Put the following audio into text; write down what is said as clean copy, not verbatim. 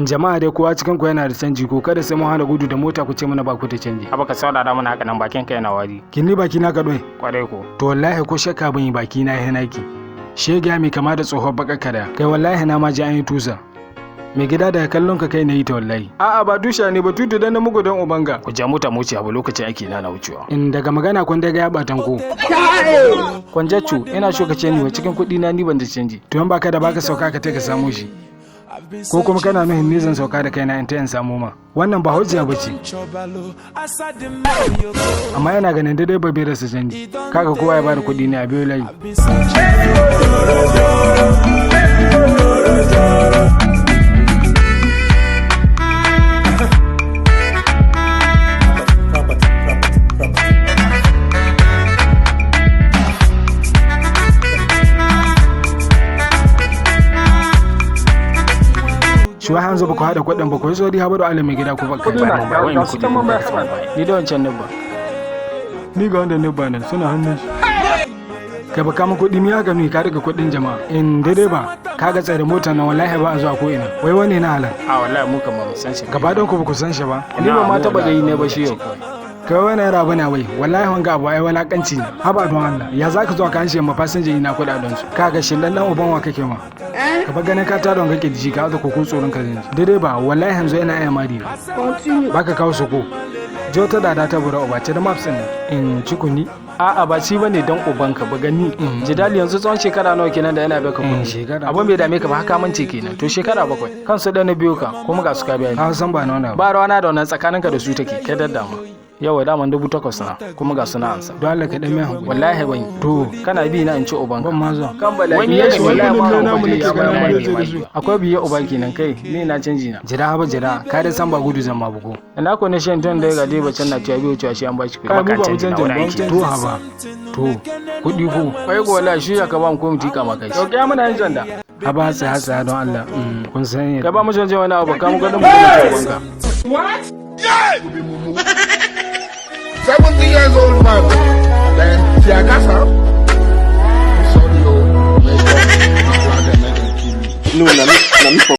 In jama'a dai, kowa cikin ku yana da canji ko? Kada sai mun hana gudu da mota ku ce mana ba ku da canji. Haba, ka saurara mana haka nan, bakin ka yana wari. Kin ni baki na ka doi? Kwarai ko. To wallahi ko shakka ban yi, baki na ya naki. Shega mai kama da tsohon bakar kada. Kai, wallahi na ma ji an yi tusa. Mai gida, daga kallon ka kai na yi ta wallahi. A'a, ba tusha ne ba, tutu dan na mugu don ubanga. Ku ja mota mu wuce abu, lokacin aiki na na wucewa. In daga magana kun daga ya batan ku. Kwanjaccu, ina so ka ce ni wa cikin kuɗi na, ni ban da canji. To in baka da, baka sauka ka ka samu shi. Ko kuma kana nuhin ni zan sauka da kaina in ta in samu ma? Wannan ba hujja ba ce. Amma yana ganin daidai ba bai rasa canji. Kaga, kowa ya bada kuɗi ne a biyu layi. Shi wa hanzu ba ku haɗa kuɗin ba, ku yi sauri haɓar alim mai gida, ku ba kai. Ba mun ba wani kuɗi mun ba ni da wancan nan ba. Ni ga wanda ne ba nan suna hannun shi. Kai, ba kama kuɗi mi haka nuni ka riga kuɗin jama'a. In daidai ba ka ga tsare motar nan, wallahi ba a zuwa ko ina. Wai wani na halar. A wallahi mu kan ba mu san shi. Gaba ɗan ku ba ku san shi ba. Ni ba ma taɓa gani ne ba shi yau. Kai, wani yara bana wai, wallahi wanga abu ai walakanci ne. Haba don Allah, ya zaka zo ka hanshe ma fasinja ina kuɗaɗen su? Kaga, shin dan dan uban wa kake ma? Ka ba ganin ka tada wanga kirji ka aza koko tsoron ka zanji. Daidai ba, wallahi yanzu yana iya mari na. Baka kawo su ko jo ta dada ta bura uba ce da maps din in cikuni. A'a, ba shi bane dan ubanka ba gani. Jidali, yanzu tsawon shekara nawa kenan da yana baka kuɗi? Shekara. Abun bai dame ka ba haka mance kenan. To shekara 7 kansu da na biyo ka, kuma ga su ka biya ni. Ka san ba na wani abu. Ba rawana da wannan, tsakaninka da su take kai daddama. Yawa daman 8,000 na, kuma ga suna ansa. Don Allah ka dan mai hankali. Wallahi ban yi. To kana bi na in ci ubanka. Ban ma zuwa. Kan bala'i. Wani ya ya shi wallahi wani ma nuna mu uba nake ya ganin wallahi mu da bai su. ma. Akwai biye uba kenan kai, ni na canji na. Jira haba jira, ka dai san ba gudu zan ma bugo. Ina ko ne shan ton da ga dai bacan na cewa biyu cewa shi an bashi kuɗi. Kai, mu Baka ba mu canji na canjin wani ba mu aiki. canji. To haba. To kuɗi ko. Kai ko wallahi shi ya ka ba mu ko mu tika ma kai. To kai muna yin sanda. Haba, tsaya tsaya don Allah. Kun san Kai, ba mu canji wani abu, ka mu kuɗin mu kuma ci ubanka. 70 years old man. Then tear gas am. Sorry, oh, may God, make them kill you. No, na me for